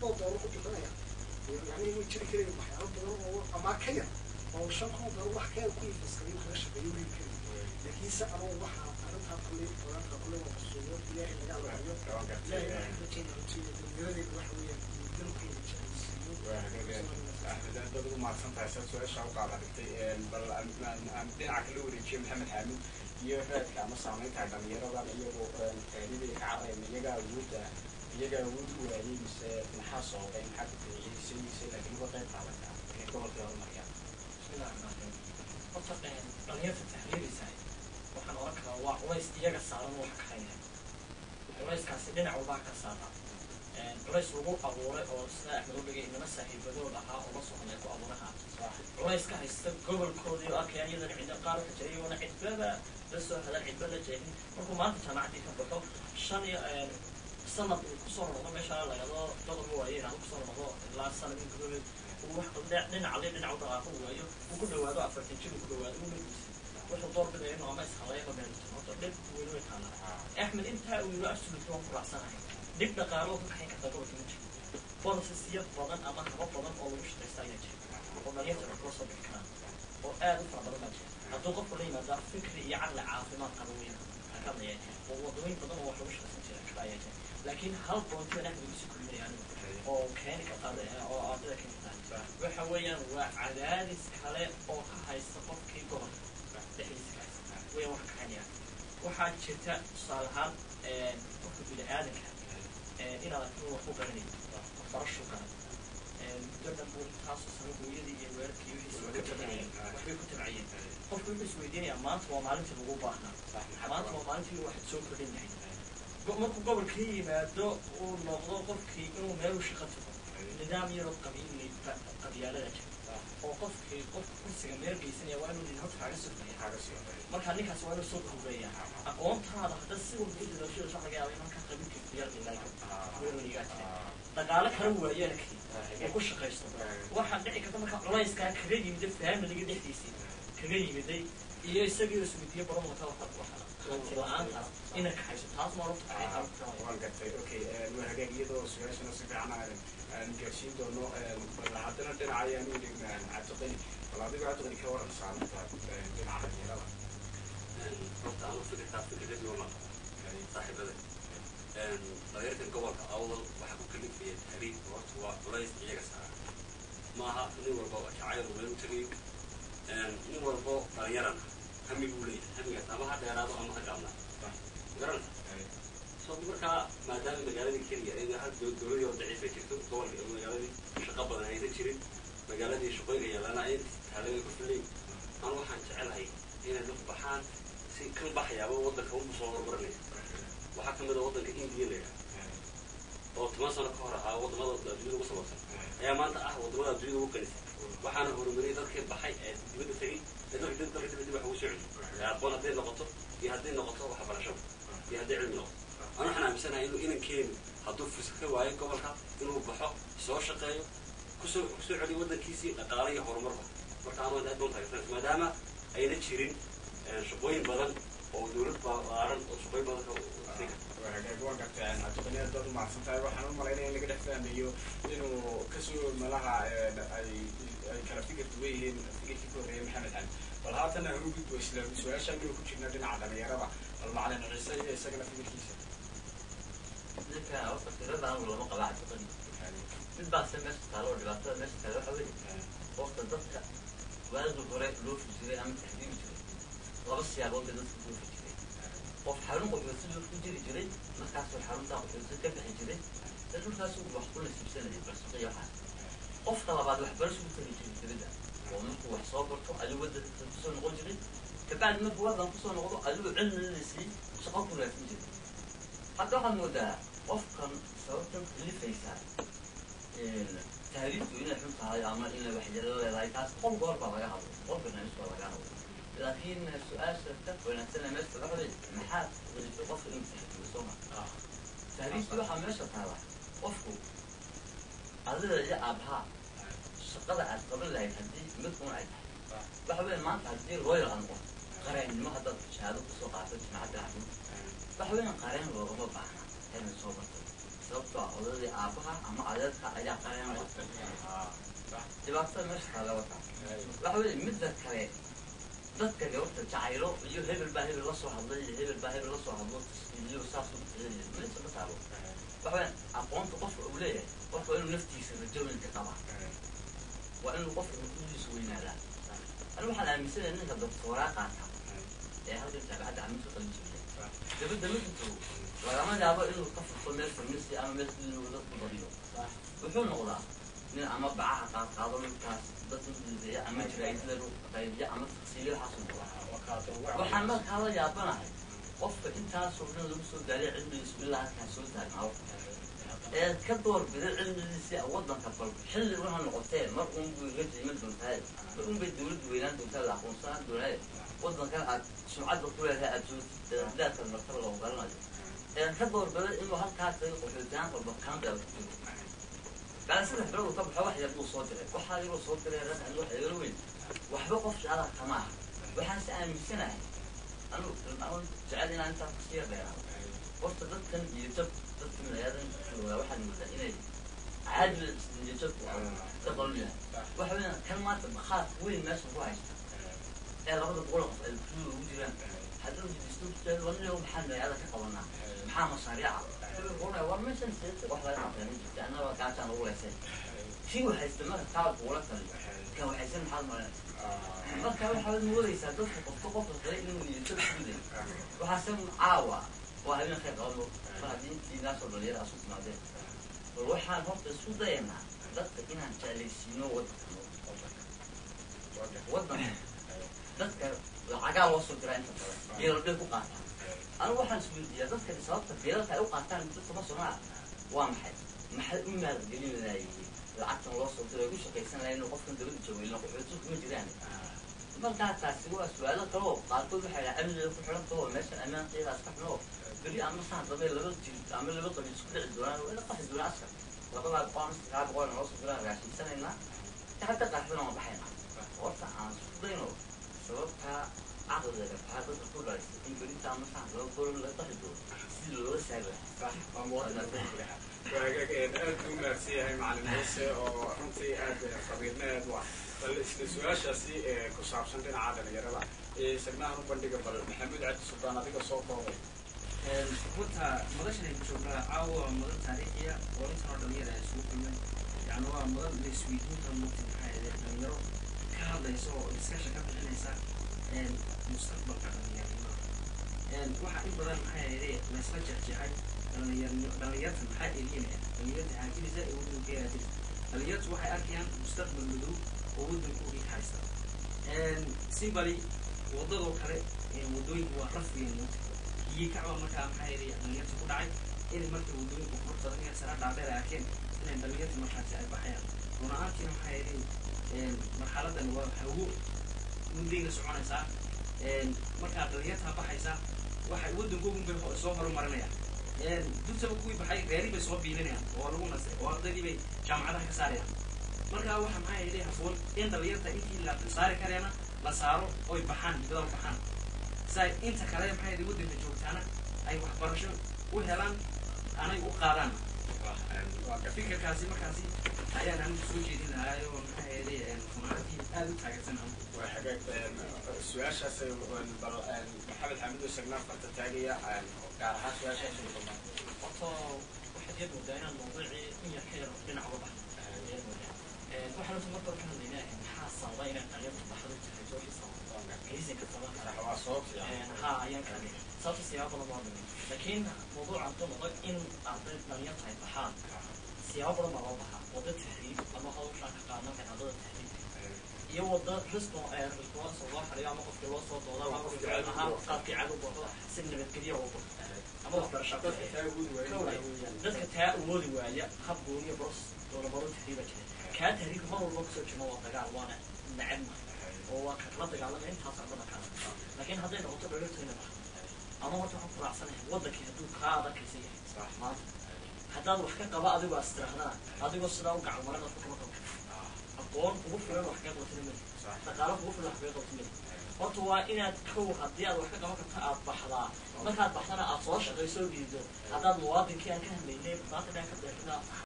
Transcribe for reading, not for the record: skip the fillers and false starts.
oo doolar ku bixinaya, yani inuu jiri karayo waxyaalo badan oo ama ka yar oo 5,000 oo doolar wax ka yar ku ifaskayo kaga shaqeeyo heli karayo. Laakiinse anugu waxaa arrintaa kulley oran karaa, kulley waa qusuuyo Ilaahay laga alaayo. Ilaahay waxaan rajeynaa runtii dhallinyaradeena waxa weeyaan dalkeena jeclaysiiyo. Axmed, aad baad ugu mahadsan tahay saad su-aasha u qaada dhigtay. Bal aan dhinaca kala wareejiyo Maxamed Xaamid iyo raadka ama saameynta dhalinyaradan iyagoo taariibay ka carareen. Iyagaa awoodda, iyagaa awood u waayey, mise maxaa sababay, maxaa ku kiciyey se laakiin uga qayb qaadan karaa inay gobolkii horumariyaan? Bismillahi raxmaan raxiim. Horta dhalinyarta tahriibaysahay waxaan oran karaa waa culays iyaga saaran. Wax kaxaynaya culayskaasi dhinac walbaa ka saaraa, culays lagu abuuray oo sida Axmed u dhigay inama saaxiibadood ahaa oo la socon ay ku abuuraha, culays ka haysta gobolkoodii oo arkayaan iyadana cidda qaar waxa jira iyagona cidbaba la soo hadan, cidba la jeexin. Markuu maanta jaamacaddii ka baxo, shan iyo sanad uu kusoo noqdo meesha lagado godob waayo inaad kusoo noqdo ilaa sanad in gudahood uu wax dhinac le dhinac u dhaqaaqo waayo, uu ku dhawaado 40 jir, uu ku dhawaado, uu la guursan, wuxuu door bidaya inuu ama ishaleeyo ama beelto. Horta dhib weyn way taalaa. Axmed intaa uu yiro absolute waan ku raacsanahay. Dhib dhaqaalo oo ka kaxayn karta gobolka ma jiro. Policies badan ama habab badan oo lagu shaqaysta ayaa jira oo dhalinyarta wax kula soo bixi karaan oo aad u fara badan baa jira, hadduu qofku la yimaada fikri iyo caqli caafimaad qaba weeyaan ka hadlaya, oo wadooyin badan oo wax lagu shaqaysan jira kara ayaa jira. Laakiin hal point baan Axmed igu sii kordhinaya anigu oo keeni karta oo ardayda keeni karta, waxa weeyaan waa cadaadis kale oo ka haysta qofkii gobolka dhexdiisa ka haysta weeyaan wax kaxaynaya. Waxaa jirta tusaale ahaan qofka bini aadanka inaad aragto wax ku garanayo, waxbarashu garan muddo dhan buu intaasoo sano hooyadii iyo weerarkii wixiisa ku tabcayeen, waxbay ku tabcayeen. Qofku wuxuu isweydiinayaa, maanta waa maalintii lagu baahnaa, maanta waa maalintii waxaad soo kordhin lahayd. Markuu gobolkii yimaado uu noqdo qofkii inuu meelu shaqo tago, nidaam yaroo qabiili qabyaalada jira oo qofkii qofka kursiga meel geysanaya waa inuu nin horta kaaga soo horeeya. Marka ninkaas waa inuu soo hubeeya aqoontaada. Hadda si walba u dadaasho, waxa laga yaaba in halkaa qabiilkii ku yar weerarigaa jira, dhaqaale kala waayaalkii uu ku shaqaysto. Waxaa dhici karta marka culayskaa kaga yimiday familiga dhexdiisii kaga yimiday iyo isagii isweydiiye badan wata waxa hanti la-aantaas inay kaxayso, taas ma horta kaxay. Waan gartay. Okay, waa hagaag, iyadoo su-aashana si fiican aan gaarsiin doono. Bal haddana dhinaca ayaan u dhignaa Cabdiqani. Bal adigo Cabdiqani ka waran saameynta dhinaca dhalinyarada? Horta anu fikirkaa fikirkadii ma qabo saaxiibada. Dhalinyarkan gobolka Awdal waxaa ku kalifaya tahriib horta waa culays iyaga saaran. Maaha nin walba jacayl uu meel u tegayo. Nin walbo dhalinyarana hami buu leeyahay, hamigaas ama ha dheeraado ama ha gaabnaado, garanaysa. So markaa maadaama magaaladii keliya in hal dowladii oo daciif ay jirto gobolka, magaaladii shaqo badan aysan jirin, magaaladii shaqooyinka yeelana ay taalada ku filayn, anu waxaan jecelahay inay dadku baxaan si kan baxayaaba waddanka unbu soo horumarinaya. Waxaa kamid a waddanka Indiya la yidhaha oo 10 sano ka hor ahaa waddamada adduunyada ugu saboolsan ayaa maanta ah waddamada adduunyada ugu qanisan. Waxaana horumariyay dadkii baxay ee dibadda tegey ee dalka dibadda wax ugu soo celiyay, ee aqoon hadday noqoto iyo hadday noqoto waxbarashada iyo hadday cilmi noqoto. Anu waxaan aaminsanahay inuu inankeenu hadduu fursad ka waayo gobolka inuu baxo, soo shaqeeyo, kusoo celiyo waddankiisii dhaqaale iyo horumarba. Marka anu aad baan taageersanaysa maadaama ayna jirin shaqooyin badan oo dowlad ballaaran oo shaqooyin badan ka siin karta. Waa hagaag, waan gartay. Cabdiqani, aad baad umahadsan tahay. Waxaan u malaynaya in laga dhex fahmayo inuu kasoo malaha ay kala fikir duwan yihiin fikirkii ka horreeyay Maxamed Xamed. Bal haatana aan u gudbo isla su-aasha inuu ku jirna dhinaca dhalinyarada. Bal macalin Ciise iyo isagana fikirkiisa. Ninka horta fikrada anigu lama qaba Cabdiqani. Mid baase meesha taalo oo dhibaatada meesha taalo waxa weeye, horta dadka waagii hore loofi jiray ama taxdiimi jiray laba siyaabood bay dadka loofi jiray. Qof xarun qaxooti ku jiri jiray, markaasuu xaruntaa qaxooti ka bixi jiray dad dhulkaasuu wax ku nasiibsanayay barsuqiyo waxaas. Qofka labaad waxbarasho ku tagi jiray dibadda oo markuu wax soo barto ayuu waddanka kusoo noqon jiray. Kabacdi markuu waddan kusoo noqdo ayuu cilmigiisii shaqo ku raadsan jiray. Hadda waxaad moodaa qofkan sababtan kalifaysaa tahriibtu inay xun tahay ama inay waxyeelo leedahay, taas boqol goor baa laga hadlay, boqol barnaamij baa laga hadlay. Laakiin su-aasha ka wanaagsan ee meesha waxa weeye, maxaa kalifay qofka inuu tahriibo? Soo ma tahriibtu waxaa meesha taala qofku adiga iyo aabbaha shaqada aad qaban lahayd haddii mid un ay tahay. Waxa weeye maanta haddii lawyer aad noqoto, qareennimo haddaad shahaado kusoo qaato jimacadda axmed, waxa weeyaan qareen loogama baahna cilmi soo bartay. Sababtoo ah odadii aabaha ama adeerka ayaa qareenaya. Dhibaatada meesha taala wataa waxa weeye midda kale, dadka horta jacaylo iyo hebel baa hebel la soo hadlay iyo hebel baa hebel la soo hadlo iyo saas u tixgeliyo meesha ma taalo. Waxa weeyaan aqoonta qofka uu leeyahay, qofka waa inuu naftiisa rajo weyn ka qabaa, waa inuu qofka rajadiisu weynaadaa. Anigu waxaan aaminsanahay ninka doctoraa qaata ee halkan jaamacadda Camuud ka qalin jabiya, dabadda markuu tago lagama yaabo inuu ka furto meel farmasi ama meel inuu dadku badiyo. Wuxuu noqdaa nin ama bacaha qaadqaado, midkaas dadka udiideeya, ama jaraa'idada qaybiya, ama taqsiiliya, waxaasuu noqdaa. Waxaan markaa la yaabanahay qofka intaasoo dhan lagu soo gaariya cilmigiisu ilaa halkaan soo taagnaa ee ka doorbiday cilmigiisii waddanka. Bal xilli un ha noqotee, mar un buu raja iman doontahay, mar un bay dawladdu weynaan doontaa, la aqoonsanaan doonaaye, waddankan aad sumcadda ku leedahay, aad soo daadka martaba loogu garanayo, ee ka doorbiday inuu halkaa tago qaxootihaan walba Campbell ku jiro. Bacda 3 bilood uu ka baxo, wax yar buu soo diray, waxaa yaruu soo diray reer anigu wax igala weyn waxba qof jeclaha kama aha. Waxaan se aaminsanahay anigu anu jecel inaan intaa kusii yar dheeraado. Horta dadkan iyo jab dadka magaalada joogaa waxaad moodaa inay caadi iyo jabku dhaqan u yahay. Waxa weeyaan kan maanta bakhaarka weyn meesha ku haysta ee 200 qof ay kusuga ugu jiraan, hadduu jidisto warniyo, maxaan magaalada ka qabanaa, maxaa mashaariica, wuxuu oranaya war meeshan seeta wax laga qabtaa ma jirta, annaga gaajaan lagu leysay. Kii waxaysta marka kaa kuula taliyo, kan waxaysan maxaad maranaysa? Marka waxaad moodaysaa dadka qofka qofka kale inuu niyadjab ku guday. Waxaase caawa waa habeen khayr qabano mar haddii intii naasoo dhalinyara asu timaadeen. Bal waxaan horta isku dayanaa dadka inaan jeclaysiino waddanka. Waddanka dadka lacagaa loo soo diraa, inta badan biilal bay ku qaataan. Anigu waxaan isweydiiyaa dadka sababta biilalka ay u qaataan muddo 10 sano ah waa maxay? Maxay u maalgelin lahayihiin lacagtan loo soo diray, ugu shaqaysan lahayn inuu qofkan dabada joogo ilaa qaxootigu kuma jiraan? Markaa taasi waa su-aalo kale oo qaarkood waxay dhaha amniga ku xidhan taho, meeshan ammaankeeda iska xuno, beri ama sax dambe laba jil ama laba qabiil isku dhici doonaan, waa ina qaxi doonaan askar 200 ama 300 noo soo diraan, raashinsanaynaa hadda qaxdana waan baxaynaa. Horta aan isku dayno sababta caqliga maxaa dadka ku dhalisay in berinta ama sax laba boron laga qaxi doono sidii looga saari lahaa. Aad buu mahadsan yahay macalin Muuse oo runtii aad khabiirna aad u ah. Bal isla su-aashaasi ku saabsan dhinaca dhalinyarada isagnahan u bandhiga, bal Maxamuud Cabdi Sultaan, adiga soo koobay. Horta madashan aynu joognaa caawa waa madal taariikhiya oo intan oo dhalinyara ay isugu kulmeen. Yani waa madal la isweydiin karo mugti maxaa yeelay dhalinyaro ka hadlaysa oo discussion ka bixinaysa mustaqbalka dhalinyaranimada. Waxaa in badan maxaa yeelay laysla jeexjeexay dhalinyarnimo, dhalinyarta maxaa eryanaya, dhalinyarta haajiraysa ee waddanka haajiraysa. Dhalinyartu waxay arkayaan mustaqbal madow oo waddankoodii ka haysta. Simply waddadoo kale, waddooyinku waa raf weyn mugti biyo kacba. Markaa maxaa yeelay dhalinyarta ku dhacay in markay waddooyinku qurux badan iyo sara dhaadheer ay arkeen inay dhalinyarta markaasi ay baxayaan. Run ahaantiina maxaa yeelay marxaladan waa hawo muddayna soconaysaa. Markaa dhalinyartaa baxaysa waxay waddankoogun bay soo horumarinayaan. Dursaba kuwii baxay reeri bay soo biilinayaan oo lagu nasay oo ardaydii bay jaamacadaha ka saarayaan. Markaa waxa maxaa yeelay hafoon in dhalinyarta intii la saari kareena la saaro oy baxaan, dibada u baxaan, si ay inta kale maxaa yeelay waddanka joogtaana ay waxbarasho u helaan anay u qaadaan. Fikirkaasi markaasi ayaan anigu soo jeedin lahaa oo maxaa yeelay run ahaantii aada u taageersan anigu. Waa hagaag. Su-aashaas bal Maxamed Xamid isagnaa farta taagaya, gaar ahaan su-aashaas ugu dambaan. Horta waxaad yar moodaa inaan mawduucii in yar ka yar dhinac uga baxno yar moodaa. Waxaan horta marka hore ka hadlaynaa maxaa sababa inay dhalinyartu baxdo, jirto wixii sababa, reasonka sababan kara. Waa sababta yani. Ha, ayaan ka hadlay sababta. Siyaabo badan baa hadlay, laakiin mawduuca hadduu noqdo in arday dhalinyarta ay baxaan, siyaabo badan baa loo baxaa: waddo tahriib ama hawshaan ka qaadan kara wadada tahriibka iyo waddo response loo xariyo ama qofkii loo soo dooda ama qofkii ahaa qaabkii caadi u baxo si nabadgelyo u baxo ama waxbarasho. Dadka taa awoodi waaya. Dadka taa awoodi waaya hab gooniya process doolabaro tahriiba jira. Kaa tahriibka mar walba kusoo jirno waa dagaal, waana necebna oo waa kakala dagaalamay intaas oo dhan kaa. Laakiin hadday noqoto dhalinyartu inay baxdo, ama horta waxaan ku raacsanahay waddankii hadduu kaa adagkaysan yahay maanta, haddaad wax ka qaba adigoo astirahdana, adigoo sidaa u gacan maran waxba kama qaban karto. Aqoon kugu filan wax kaga qabatina mali, dhaqaalo kugu filan wax kaga qabatina mali. Horta waa inaad kow, haddii aad wax ka qaban karta, aad baxdaa. Markaad baxdana aad soo shaqayso, diido haddaad muwaadinkii aan ka hadlaynay maanta dhan ka deexina.